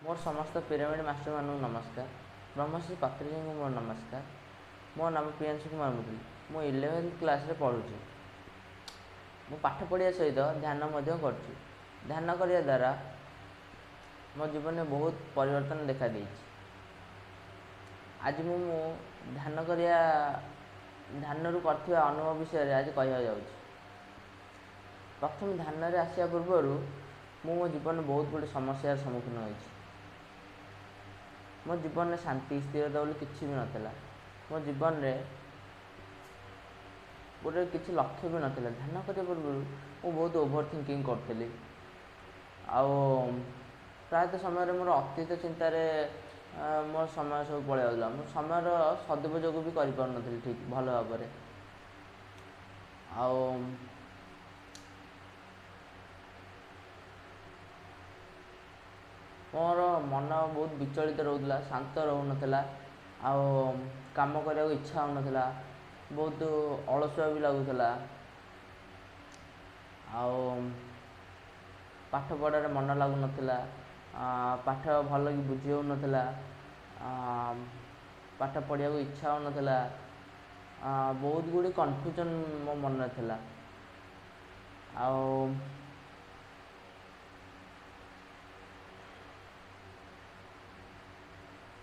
ମୋର ସମସ୍ତ ପିରାମିଡ଼ ମାଷ୍ଟରମାନଙ୍କୁ ନମସ୍କାର। ବ୍ରହ୍ମଶ୍ରୀ ପାତ୍ରଜୀଙ୍କୁ ମୋର ନମସ୍କାର। ମୋ ନାମ ପ୍ରିୟାଂଶୁ କୁମାର ମୁଦୁଲି। ମୁଁ 11th କ୍ଲାସ୍ରେ ପଢ଼ୁଛି। ମୁଁ ପାଠ ପଢ଼ିବା ସହିତ ଧ୍ୟାନ ମଧ୍ୟ କରୁଛି। ଧ୍ୟାନ କରିବା ଦ୍ୱାରା ମୋ ଜୀବନରେ ବହୁତ ପରିବର୍ତ୍ତନ ଦେଖାଦେଇଛି। ଆଜି ମୁଁ ଧ୍ୟାନ କରିବା ଧ୍ୟାନରୁ କରିଥିବା ଅନୁଭବ ବିଷୟରେ ଆଜି କହିବାକୁ ଯାଉଛି। ପ୍ରଥମେ ଧ୍ୟାନରେ ଆସିବା ପୂର୍ବରୁ ମୁଁ ମୋ ଜୀବନରେ ବହୁତ ଗୁଡ଼ିଏ ସମସ୍ୟାର ସମ୍ମୁଖୀନ ହୋଇଛି। ମୋ ଜୀବନରେ ଶାନ୍ତି, ସ୍ଥିରତା ବୋଲି କିଛି ବି ନଥିଲା। ମୋ ଜୀବନରେ ଗୋଟେ କିଛି ଲକ୍ଷ୍ୟ ବି ନଥିଲା। ଧ୍ୟାନ କରିବା ପୂର୍ବରୁ ମୁଁ ବହୁତ ଓଭର ଥିଙ୍କିଙ୍ଗ କରୁଥିଲି। ଆଉ ପ୍ରାୟତଃ ସମୟରେ ମୋର ଅତୀତ ଚିନ୍ତାରେ ମୋ ସମୟ ସବୁ ପଳାଇ ଯାଉଥିଲା। ମୁଁ ସମୟର ସଦୁପଯୋଗ ବି କରିପାରୁନଥିଲି ଠିକ୍ ଭଲ ଭାବରେ। ଆଉ ମୋର ମନ ବହୁତ ବିଚଳିତ ରହୁଥିଲା, ଶାନ୍ତ ରହୁନଥିଲା। ଆଉ କାମ କରିବାକୁ ଇଚ୍ଛା ହେଉନଥିଲା, ବହୁତ ଅଳସୁଆ ବି ଲାଗୁଥିଲା। ଆଉ ପାଠ ପଢ଼ାରେ ମନ ଲାଗୁନଥିଲା, ପାଠ ଭଲକି ବୁଝି ହେଉନଥିଲା, ପାଠ ପଢ଼ିବାକୁ ଇଚ୍ଛା ହେଉନଥିଲା। ବହୁତ ଗୁଡ଼ିଏ କନଫ୍ୟୁଜନ୍ ମୋ ମନରେ ଥିଲା। ଆଉ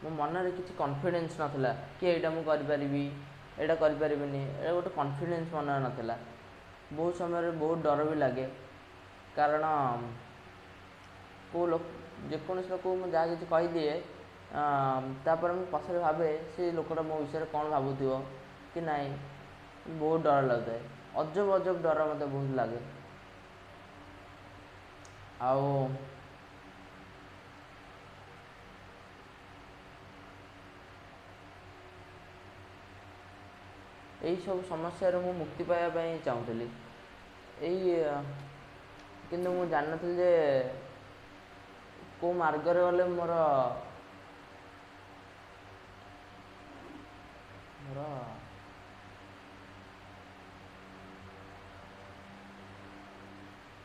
ମୋ ମନରେ କିଛି କନଫିଡେନ୍ସ ନଥିଲା କି ଏଇଟା ମୁଁ କରିପାରିବି, ଏଇଟା କରିପାରିବିନି। ଏଇଟା ଗୋଟେ କନଫିଡେନ୍ସ ମନରେ ନଥିଲା। ବହୁତ ସମୟରେ ବହୁତ ଡର ବି ଲାଗେ, କାରଣ କେଉଁ ଲୋକ, ଯେକୌଣସି ଲୋକକୁ ମୁଁ ଯାହା କିଛି କହିଦିଏ, ତାପରେ ମୁଁ ପଛରେ ଭାବେ ସେ ଲୋକଟା ମୋ ବିଷୟରେ କ'ଣ ଭାବୁଥିବ କି ନାହିଁ। ବହୁତ ଡର ଲାଗୁଥାଏ, ଅଜବ ଅଜବ ଡର ମୋତେ ବହୁତ ଲାଗେ। ଆଉ ଏହିସବୁ ସମସ୍ୟାରୁ ମୁଁ ମୁକ୍ତି ପାଇବା ପାଇଁ ଚାହୁଁଥିଲି ଏଇ, କିନ୍ତୁ ମୁଁ ଜାଣିନଥିଲି ଯେ କେଉଁ ମାର୍ଗରେ ଗଲେ ମୋର ମୋର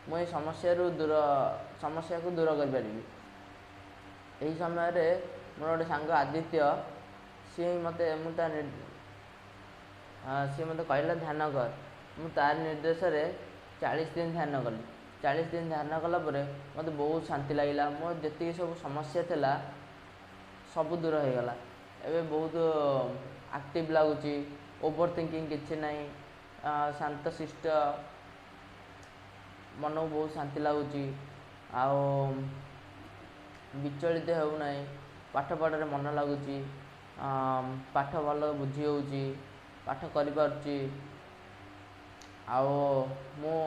ମୁଁ ଏଇ ସମସ୍ୟାରୁ ଦୂର ସମସ୍ୟାକୁ ଦୂର କରିପାରିବି। ଏହି ସମୟରେ ମୋର ଗୋଟେ ସାଙ୍ଗ ଆଦିତ୍ୟ, ସିଏ ମୋତେ ମୁଁ ତା ସିଏ ମୋତେ କହିଲା ଧ୍ୟାନ କର। ମୁଁ ତାର ନିର୍ଦ୍ଦେଶରେ 40 ଦିନ ଧ୍ୟାନ କଲି। 40 ଦିନ ଧ୍ୟାନ କଲା ପରେ ମୋତେ ବହୁତ ଶାନ୍ତି ଲାଗିଲା। ମୋର ଯେତିକି ସବୁ ସମସ୍ୟା ଥିଲା ସବୁ ଦୂର ହୋଇଗଲା। ଏବେ ବହୁତ ଆକ୍ଟିଭ୍ ଲାଗୁଛି, ଓଭର ଥିଙ୍କିଙ୍ଗ କିଛି ନାହିଁ, ଶାନ୍ତଶିଷ୍ଟ, ମନକୁ ବହୁତ ଶାନ୍ତି ଲାଗୁଛି। ଆଉ ବିଚଳିତ ହେଉନାହିଁ, ପାଠ ପଢ଼ାରେ ମନ ଲାଗୁଛି, ପାଠ ଭଲ ବୁଝି ହେଉଛି, ପାଠ କରିପାରୁଛି। ଆଉ ମୁଁ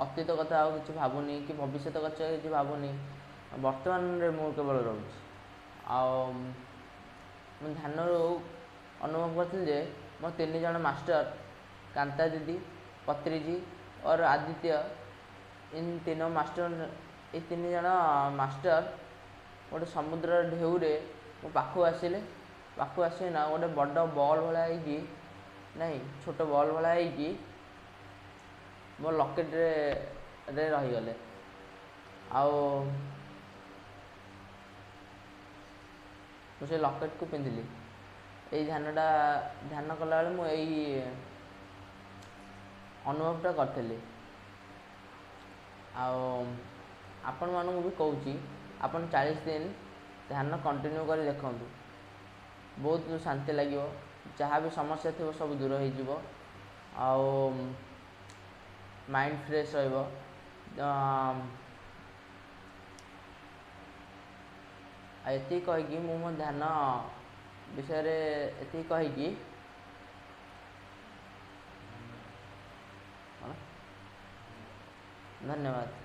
ଅତୀତ କଥା ଆଉ କିଛି ଭାବୁନି କି ଭବିଷ୍ୟତ କଥା କିଛି ଭାବୁନି, ବର୍ତ୍ତମାନରେ ମୁଁ କେବଳ ରହୁଛି। ଆଉ ମୁଁ ଧ୍ୟାନରୁ ଅନୁଭବ କରିଥିଲି ଯେ ମୋ 3 ଜଣ ମାଷ୍ଟର କାନ୍ତା ଦିଦି, ପତ୍ରିଜୀ ଅର ଆଦିତ୍ୟ, ଇନ୍ ତିନି ମାଷ୍ଟର, ଏଇ 3 ଜଣ ମାଷ୍ଟର ଗୋଟେ ସମୁଦ୍ରର ଢେଉରେ ମୋ ପାଖକୁ ଆସିଲେ। ପାଖକୁ ଆସିକିନା ଗୋଟେ ବଡ଼ ବଲ୍ ଭଳିଆ ହେଇକି, ନାଇଁ, ଛୋଟ ବଲ୍ ଭଳିଆ ହେଇକି ମୋ ଲକେଟ୍ରେ ରହିଗଲେ। ଆଉ ମୁଁ ସେ ଲକେଟ୍କୁ ପିନ୍ଧିଲି। ଏଇ ଧ୍ୟାନଟା, ଧ୍ୟାନ କଲାବେଳେ ମୁଁ ଏଇ ଅନୁଭବଟା କରିଥିଲି। ଆଉ ଆପଣମାନଙ୍କୁ ବି କହୁଛି, ଆପଣ 40 ଦିନ ଧ୍ୟାନ କଣ୍ଟିନ୍ୟୁ କରି ଦେଖନ୍ତୁ, ବହୁତ ଶାନ୍ତି ଲାଗିବ। ଯାହା ବି ସମସ୍ୟା ଥିବ ସବୁ ଦୂର ହେଇଯିବ ଆଉ ମାଇଣ୍ଡ ଫ୍ରେଶ୍ ରହିବ। ଆଉ ଏତିକି କହିକି ମୁଁ ମୋ ଧ୍ୟାନ ବିଷୟରେ ଏତିକି କହିକି ଧନ୍ୟବାଦ।